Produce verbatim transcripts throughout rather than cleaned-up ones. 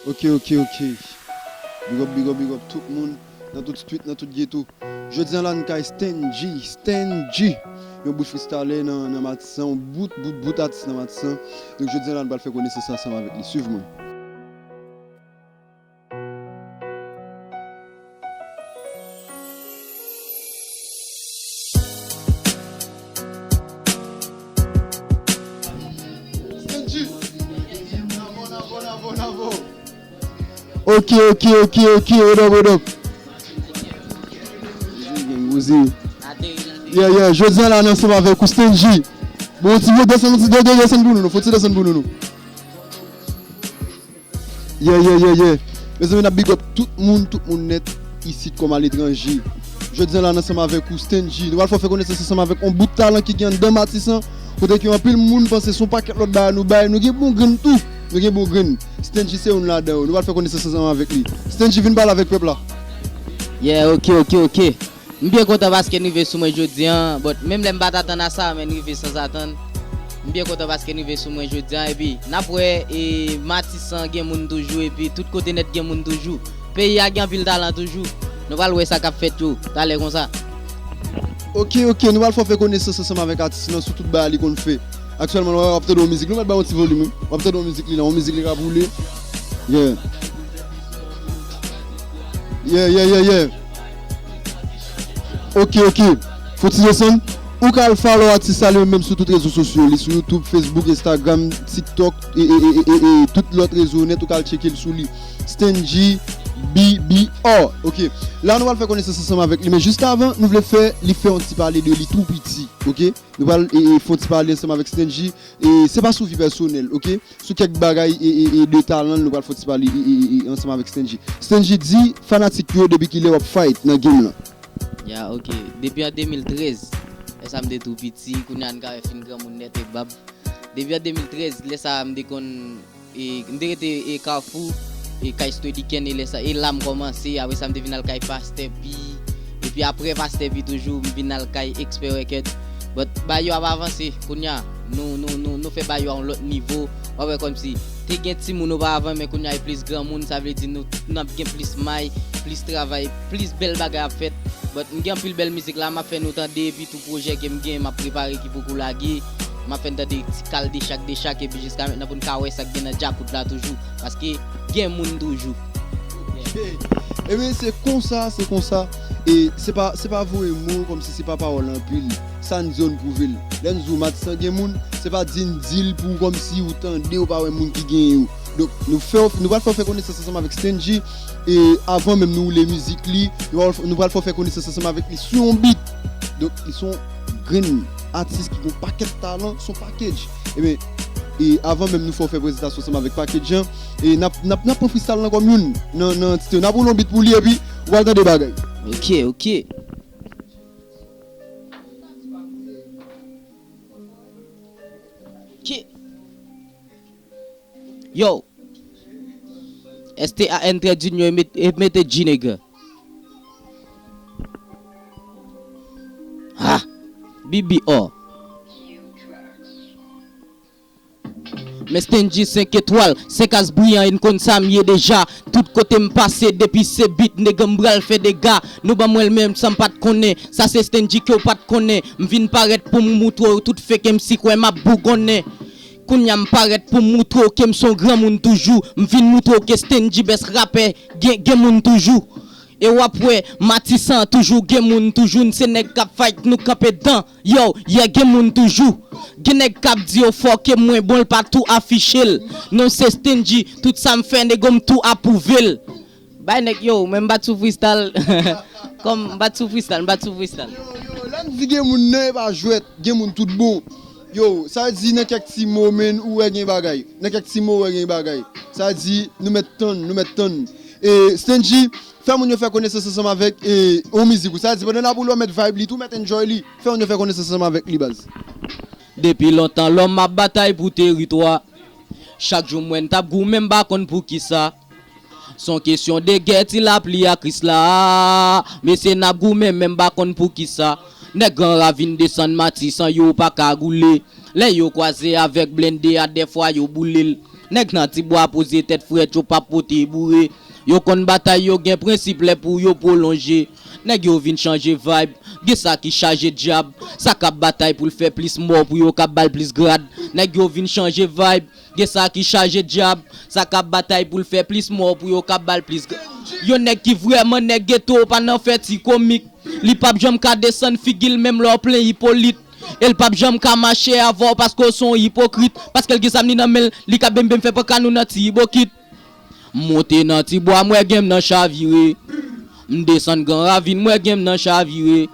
Ok, ok, ok. Big up, big up, big up tout moun, nan tout street, nan tout ghetto. Jodi a la n kay Sten G, Sten G. Yon bout freestyle nan, nan Matisan, yon bout, bout, bout atis nan Matisan. Donk jodi a la n pral fè konesans ansanm avèk li. Swiv mwen. Ok, ok, ok, ok, what up, what up? Yeah, yeah, jodi a la, n ansanm avèk ou, Sten G. Bon, ti mo desann, ti de, de, desann pou nou, nou, fò ti desann pou nou, nou. Yeah, yeah, yeah, yeah. Mezanmi, n ap big up tout moun, tout moun nèt, isit kòm aletranje. Jodi a la, n ansanm avèk ou, Sten G. Nou pral fè w fè konesans ansanm avèk yon bout talan ki gen anndan Matisan, kote ke anpil moun panse se yon pakèt lòt bagay nou bay. Nou gen bon grenn tou. Nou gen bon grenn. Sten G se youn ladan yo. Nou pral fè konesans ansanm avèk li. Sten G, vin pale avèk pèp la. Yeah, ok, ok, ok. M byen kontan paske n rive sou mwen jodi a, but menm lè m pa t atann a sa, men n rive sanzatann. M byen kontan paske n rive sou mwen jodi a, epi n ap wè, e, Matisan gen moun toujou, epi tout kote nèt gen moun toujou. Peyi a gen anpil talan toujou. Nou pral wè sa k ap fèt yo, talè konsa. Ok, ok, nou pral fè w fè konesans ansanm avèk atis lan sou tout bagay li konn fè. Aktyèlman, w ap tande yon mizik, nou mèt ba yon ti volim, wi. W ap tande yon mizik li la, yon mizik li k ap woule. Yeah. Yeah, yeah, yeah, yeah. Ok, ok. Fò ti desann. Ou ka al follow atis la li menm sou tout rezo sosyo. Li sou YouTube, Facebook, Instagram, TikTok, e, e, e, e, e, e tout lòt rezo nèt, ou ka al tcheke l sou li. Sten G B B R. Ok. La, nou pral fè konesans ansanm avèk li. Men jis avan, nou vle fè li fè yon ti pale de li tou piti. Ok? Nou pral, e, e, fè yon ti pale ansanm avèk Sten G. E se pa sou vi pèsonèl, ok? Sou kèk bagay, e, e, e, de talan l, nou pral fè yon ti pale, e, e, e, ansanm avèk Sten G. Sten G, di fanatik yo depi kilè w ap fight nan game lan. Ya, ok. Depi an de mil trèz, lè sa m te tou piti, kounye a n ka wè fin granmoun nèt e bab. Depi an de mil trèz, lè sa m te konn, e, m te rete, e, Kafou, e, kay Steady Ken, e lè sa, e la m kòmanse, apre sa m te vin al kay Pastè Pi, epi apre Pastè Pi toujou, m vin al kay Expert Records. But bagay yo ap avanse, kounye a, nou, nou, nou, nou fè bagay yo a yon lòt nivo. W ap wè kòmsi te gen timoun oparavan, men kounye a e plis granmoun, sa vle di nou, n ap gen plis may, plis travay, plis bèl bagay ap fèt. But m gen anpil bèl mizik la, m ap fè nou tande, epi tou pwojè ke m gen, m ap prepare ki poko lage. M ap fè n tande ti kal de chak, de chak, epi jiska mentnan pou n ka wè sa k gen nan djakout la toujou. Paske gen moun toujou. Ebyen, se konsa, se konsa. E se pa, se pa voye mo kòmsi se pa pawòl anpil. Sa n di yo n pwouve l. Lè n di w Matisan gen moun, se pa di n di l pou kòmsi ou tande ou pa wè moun ki genyen yo. Donk, nou fè w, nou pral fè w fè konesans ansanm avèk Sten G. E avan menm nou woule mizik li, nou pral, nou pral fè w fè konesans ansanm avèk li sou yon beat. Donk, li se yon grenn atis ki gen yon pakèt talan, se yon package. Ebyen, e avan menm nou fè w fè prezantasyon ansanm avèk package an, e n ap, n ap, n ap pran freestyle lan kòm youn nan, nan tit yo. N ap woule yon beat pou li epi ou pral tande bagay. Ok, ok. Ok. Yo. S T A N trèt dinyon e met-, e mete G nèg. Ha! B B O. Men Sten G senk etwal, se kaz briyan e n konn sa m ye deja. Tout kote m pase, depi se beat, nèg m pral fè dega. Nou ban mwen l menm san m pa t konnen. Sa se Sten G ke w pa t konnen. M vin parèt pou m moutre w tout fake M C kwè m ap bougonnen. Kounye a m parèt pou m moutre w ke m se yon granmoun toujou. M vin moutre w ke Sten G best rapè gen, gen moun toujou. E w ap wè, Matisan toujou gen moun toujou. N se nèg k ap fight, nou kanpe dan. Yo, yeah, gen moun toujou. Gen nèg k ap di yo fò ke mwen bon, l pa tou afiche l. Non, se Sten G, tout sa m fè, nèg yo m tou apwouve l. Bay nèg yo, men m bat sou freestyle. Kòm m bat sou freestyle, m bat sou freestyle. Yo, yo, lè n di gen moun nan, e pa jwèt, gen moun tout bon. Yo, sa di nan kèk ti mo, men ou wè gen bagay. Nan kèk ti mo, ou wè gen bagay. Sa di, nou mèt tann, nou mèt tann. E, Sten G, fè moun yo fè konesans ansanm avèk, e, yon mizik ou. Sa di, pandan n ap woule, w mèt vibe li tou, mèt enjoy li. Fè moun yo fè konesans ansanm avèk li, baz. Depi lontan, lòm ap batay pou teritwa. Chak jou m wè n t ap goumen, m pa konn poukisa. Se yon kesyon de gè, ti lapli a Krisla. Mesye, n ap goumen, men m pa konn poukisa. Nèg Gran Ravin desann Matisan, yo pa ka goule. Lè yo kwaze avèk blende a, dèfwa yo boule l. Nèg nan ti bwa poze tèt frèt, yo pa pote boure. Yo konn batay, yo gen prensip lè pou yo pwolonje. Nèg yo vin chanje vibe, gen sa ki chaje dyab. Sa k ap batay pou l fè plis mò, pou yo ka ba l plis grad. Nèg yo vin chanje vibe, gen sa ki chaje dyab. Sa k ap batay pou l fè plis mò, pou yo ka ba l plis grad. Yon nèg ki vrèman nèg geto, pa nan fè ti komik. Li p ap janm ka desann figi l, menm lè w plen ipolit. E l p ap janm ka mache avè w paske w se yon ipokrit. Paske l gen zam li nan men l, li ka benben fè panka nou nan ti bokit. M monte nan ti bwa, m wè gen m nan chavire. M desann gran ravin, m wè gen m nan chavire.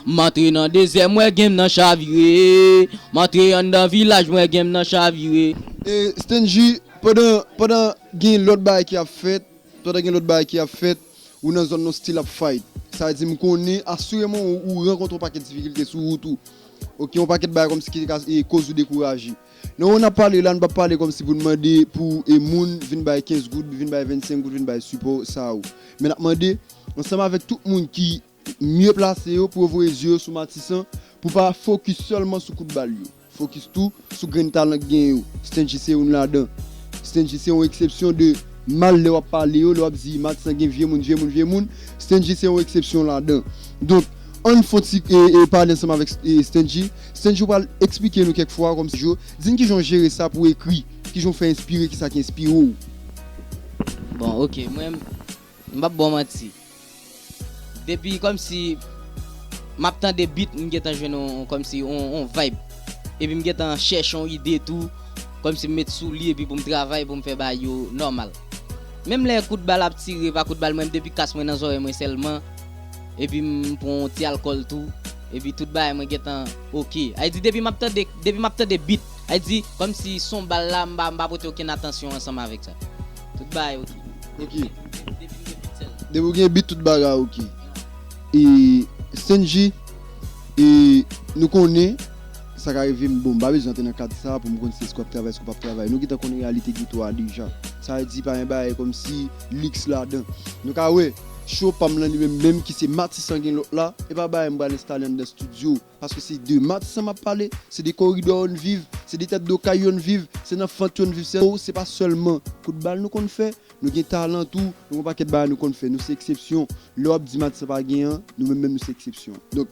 M antre nan dezè, m wè gen m nan chavire. M antre anndan vilaj, m wè gen m nan chavire. E Stenjy, pandan, pandan gen lòt bagay ki ap fèt, pandan gen lòt bagay ki ap fèt, ou nan zòn nan w still ap fight. Sa vle di m konnen asireman ou, ou rankontre yon pakèt difikilte sou wout ou. Oke, yon pakèt bagay kòmsi ki te ka, e, koz ou dekouraje. Nan w n ap pale la, n p ap pale kòmsi pou n mande pou, e, moun vin bay kenz goud, vin bay vennsenk goud, vin bay sipò sa yo. Men n ap mande, ansanm avèk tout moun ki mye plase yo, pou yo voye zye yo sou Matisan, pou pa fokis sèlman sou kout bal yo. Fokis tou sou grenn talan k gen yo. Stenjy se youn ladan. Stenjy se yon eksepsyon de mal lè w ap pale yo, lè w ap di Matisan gen vye moun, vye moun, vye moun. Stenjy se yon eksepsyon ladan. Donk, ann fon ti, e, e, pale ansanm avèk, e, Stenjy. Stenjy, ou pral eksplike nou kèk fwa kòmsi, di n kijan w jere sa pou ekri, kijan w fè enspire, kisa ki enspire w. Bon, oke, mwen, m p ap ba w manti. Depi kòmsi m ap tande beat, m gentan jwenn yon, kòmsi yon, yon vibe. Epi m gentan chèche yon ide tou, kòmsi m met sou li epi pou m travay, pou m fè bagay yo nòmal. Menm lè kout bal ap tire, pa kout bal, mwen, depi kas mwen nan zòrèy mwen sèlman, epi m pran yon ti alkòl tou, epi tout bagay mwen gentan oke. Sa vle di depi m ap tande, depi m ap tande beat, sa vle di kòmsi son bal la, m pa, m pa pote okenn atansyon ansanm avèk sa. Tout bagay oke. Oke. Depi m gen beat sèlman. Depi w gen beat, tout bagay oke. E Stenjy, e nou konnen sa ka rive m, bon, m pa bezwen antre nan kad sa pou m konn si èske w ap travay, èske w p ap travay. Nou gentan konn reyalite geto a deja. Sa vle di pa gen bagay kòmsi liks ladan. Nou ka wè, cho pa m lan li menm menm ki se Matisan gen lòt la, e pa bagay m pral enstale anndan estidyo. Paske se de Matisan m ap pale, se de koridò yo n viv, se de tèt do kay yo n viv, se nan fant yo n viv, se, se pa sèlman kout bal nou konn fè, nou gen talan tou, nou gen yon pakèt bagay nou konn fè, nou se eksepsyon. Lè w ap di Matisan pa gen an, nou menm menm nou se eksepsyon. Donk,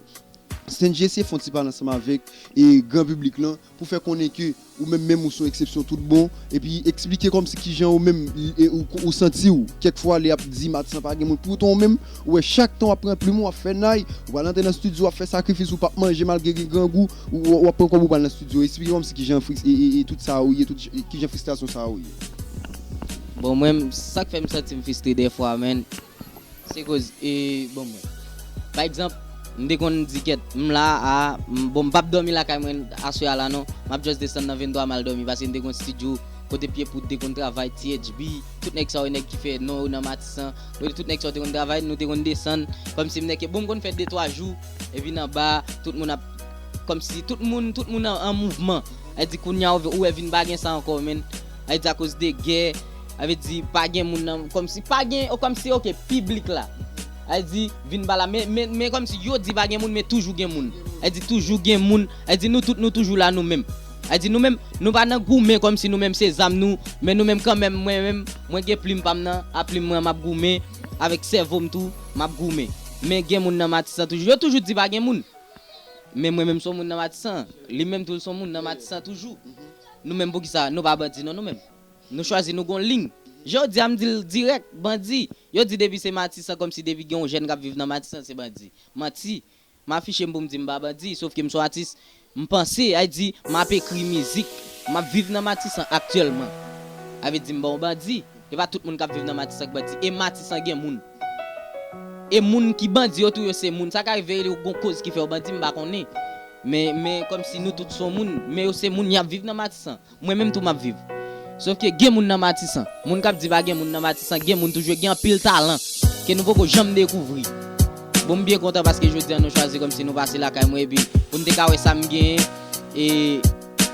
Stenjy, eseye fè yon ti pale ansanm avèk, e, gran piblik lan, pou fè konnen ke ou menm menm ou se yon eksepsyon tout bon, epi eksplike kòmsi kijan ou menm, e, ou, ou santi w kèk fwa lè y ap di Matisan pa gen moun. Poutan ou menm, ou wè chak tan w ap pran plim ou, w ap fè nay, ou pral antre nan estidyo, w ap fè sakrifis, ou p ap manje malgre gen grangou, ou, ou, w ap pran kòb ou pral nan estidyo. Eksplike kòmsi kijan fris-, e, e, e tout sa ou ye, tout, e, kijan fristrasyon sa ou ye. Bon, mwen, sa k fè m santi m fristre dèfwa, man, se koz, e, bon, mwen, pa egzanp, m te konn di kèt, m la a, m, bon, m p ap dòmi lakay mwen aswè a la non, m ap just desann nan venntwa m al dòmi, paske m te konn estidyo kote Pye Poud te konn travay, T H B, tout nèg sa yo, nèg ki fè non yo nan Matisan, tout nèg sa yo te konn travay, nou te konn desann, kòmsi m nèke, bon, m konn fè de twa jou, epi nan ba, tout moun ap, kòmsi tout moun, tout moun an, an mouvman, sa vle di kounye a ou, ou wè vin pa gen sa ankò, man, sa vle di akoz de gè, sa vle di pa gen moun nan, kòmsi pa gen, o, kòmsi, oke, piblik la. Sa vle di, vin pa la, men, men, men kòmsi yo di pa gen moun, men toujou gen moun. Sa vle di toujou gen moun. Sa vle di nou tout, nou toujou la nou menm. Sa vle di nou menm, nou pa nan goumen kòmsi nou menm se zam nou, men nou menm kanmenm, mwen menm, mwen gen plim pa m nan, a plim mwen m ap goumen, avèk sèvo m tou, m ap goumen. Men gen moun nan Matisan toujou. Yo toujou di pa gen moun. Men mwen menm se yon moun nan Matisan. Li menm tou l se yon moun nan Matisan toujou. Nou menm poukisa? Nou pa bandi non nou menm. Nou chwazi nou gon liy. Jodi a m di l dirèk, bandi. Yo di depi se Matisan, kòmsi depi gen yon jèn k ap viv nan Matisan, se bandi. Manti. M afiche m pou m di m pa bandi, sof ke m se yon atis. M panse, sa vle di, m ap ekri mizik. M ap viv nan Matisan aktyèlman. Sa vle di m pa yon bandi. E pa tout moun k ap viv nan Matisan k bandi. E Matisan gen moun. E moun ki bandi yo tou, yo se moun. Sa ka rive ou gon koz ki fè w bandi, m pa konnen. Men, men kòmsi nou tout se yon moun. Men yo se moun, y ap viv nan Matisan. Mwen menm tou m ap viv. Sof ke gen moun nan Matisan. Moun k ap di pa gen moun nan Matisan, gen moun toujou, gen anpil talan ke nou poko janm dekouvri. Bon, m byen kontan paske jodi a nou chwazi kòmsi nou pase lakay mwen epi pou n te ka wè sa m genyen. E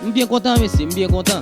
m byen kontan, mesye, m byen kontan.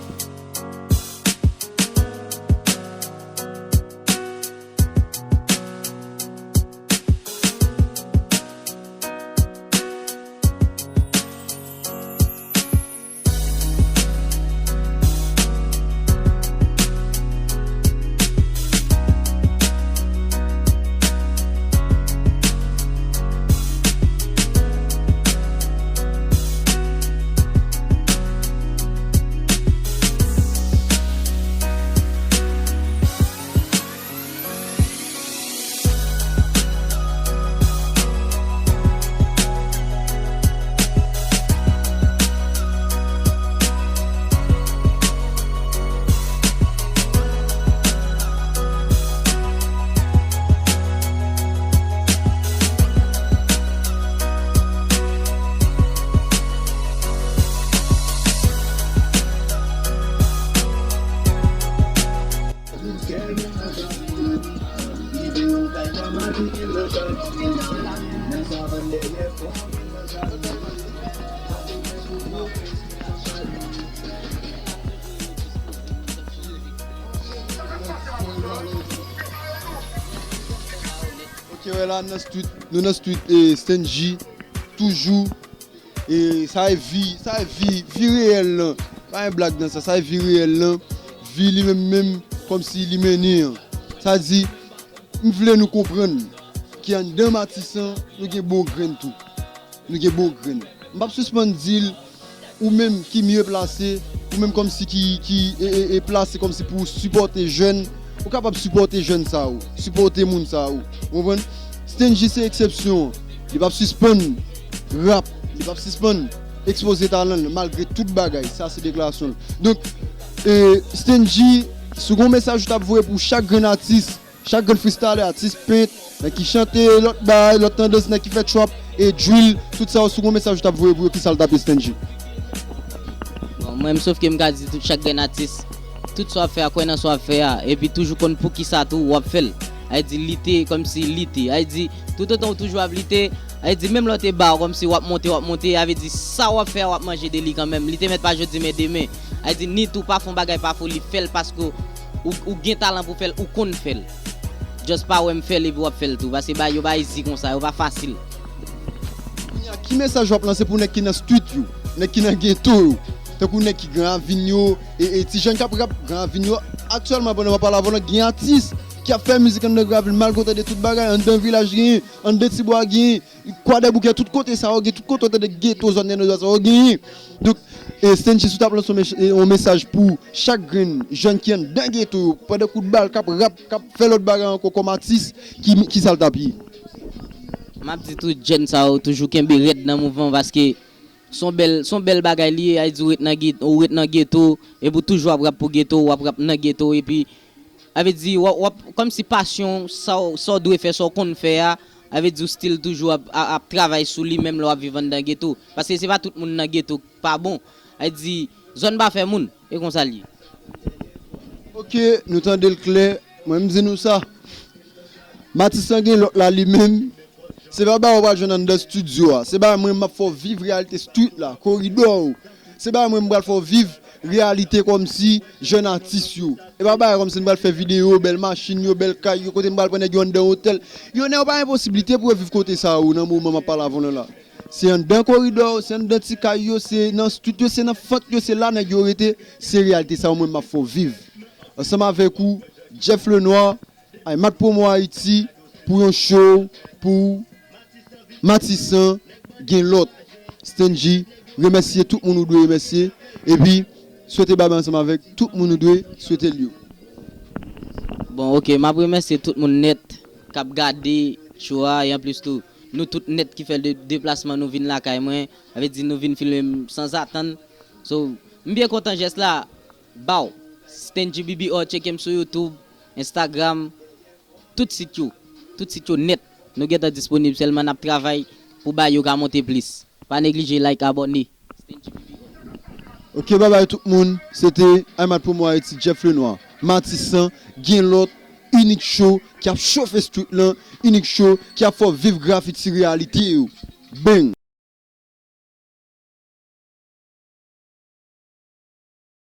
Ok, wè la nan street, nou nan street e Stenjy toujou. E sa e vi, sa e vi, vi reyèl lan. Pa gen blag nan sa, sa e vi reyèl lan. Vi li menm menm, kòmsi li mennen an. Sa di, m vle nou konprann ke anndan Matisan, nou gen bon grenn tou. Nou gen bon grenn. M p ap sispann di l, ou menm ki mye plase, ou menm kòmsi ki, ki e, e, e plase kòmsi pou w sipòte jèn, ou kapab sipòte jèn sa yo, sipòte moun sa yo. Ou konprann? Stenjy se eksepsyon an. Li p ap sispann rap, li p ap sispann ekspoze talan l malgre tout bagay. Sa se deklarasyon l. Donk, e, Stenjy, si w gen yon mesaj ou t ap voye pou chak grenn atis, chak grenn freestyler, atis pent, nèg ki chante lòt bagay, lòt tandans, nèg ki fè trap e drill, tout sa yo, si w gen yon mesaj ou t ap voye pou yo, kisa l t ap ye, Stenjy? Bon, mwen, m sof ke m ka di tout chak grenn atis, tout sa w ap fè a, kwè nan sa w ap fè a, epi toujou konn poukisa tou w ap fè l. Sa vle di lite, kòmsi lite. Sa vle di, toutotan w toujou ap lite, sa vle di, menm lè w te ba w, kòmsi w ap monte, w ap monte, sa vle di, sa w ap fè a, w ap manje de li kanmenm. Li te mèt pa jodi, men demen. Sa vle di, ni tou pa fè yon bagay pa foli, fè l paske ou, ou gen talan pou fè l, ou konn fè l. Just pa wè m fè l epi w ap fè l tou, paske bagay yo pa izi konsa, yo pa fasil. Kounye a, ki mesaj w ap lanse pou nèg ki nan street yo, nèg ki nan geto yo, tankou nèg ki Gran Ravin yo, e, e ti jèn k ap rap Gran Ravin yo, aktyèlman, pandan m ap pale avè w la, gen atis ki ap fè mizik anndan Gran Ravin, malgre w tande tout bagay, anndan Vilaj genyen, anndan Tibwa genyen, Kwadèboukè, tout kote sa yo gen, tout kote w tande geto, zòn Nenozwa sa yo genyen. Donk, e, Stenjy, si w t ap lanse yon mes-, e, yon mesaj pou chak grenn jèn ki anndan geto yo, pandan kout bal, k ap rap, k ap fè lòt bagay ankò kòm atis, ki, kisa l t ap ye? M ap di tout jèn sa yo toujou kenbe rèd nan mouvman paske se yon bèl, se yon bèl bagay li ye, sa vle di ou ret nan ge-, ou ret nan geto, epi w toujou ap rap pou geto, w ap rap nan geto, epi sa vle di w ap, w ap, kòmsi pasyon, sa w, sa w dwe fè, sa w konn fè a, sa vle di w still toujou ap, ap, ap travay sou li menm lè w ap viv anndan geto. Paske se pa tout moun nan geto k pa bon. Sa vle di, zòn pa fè moun, e konsa l ye. Ok, nou tande l klè. Mwen, m di nou sa. Matisan Genlòt la, li menm, se pa bagay ou pral jwenn anndan estidyo a. Se bagay mwen, m ap fè w viv reyalite street la, koridò yo. Se bagay mwen, m pral fè w viv reyalite kòmsi jèn atis yo. E pa bagay kòmsi m pral fè videyo, bèl machin yo, bèl kay yo, kote m pral pran nèg yo anndan otèl. Yo, nèg yo pa gen posiblite pou yo viv kote sa yo nan moman m ap pale avè w lan la. Se anndan koridò yo, se anndan ti kay yo, se nan street yo, se nan fant yo, se la nèg yo rete. Se reyalite sa yo mwen m ap fè w viv. Ansanm avèk ou, Jeff Lenoir, Aymat Promo Haïti, pou yon show, pou Matisan, Genlòt. Stenjy, remèsye tout moun ou dwe remèsye, epi swete babay ansanm avèk tout moun ou dwe swete l yo. Bon, ok, m ap remèsye tout moun nèt k ap gade show a, e anplis tou, nou tout nèt ki fè de-, deplasman nou vin lakay mwen, sa vle di nou vin filme m sanzatann. So, m byen kontan jès la, baw, Stenjy B B O, tcheke m sou YouTube, Instagram, tout sit yo, tout sit yo nèt. Nou gentan disponib, sèlman n ap travay pou bagay yo ka monte plis. Pa neglije like, abòne. Ok, babay tout moun, se te Aymat Promo Haïti, Jeff Lenoir, Matisan, Genlòt, Inik Show ki ap chofe street lan, Inik Show ki ap fè w viv grafiti reyalite yo. Bang!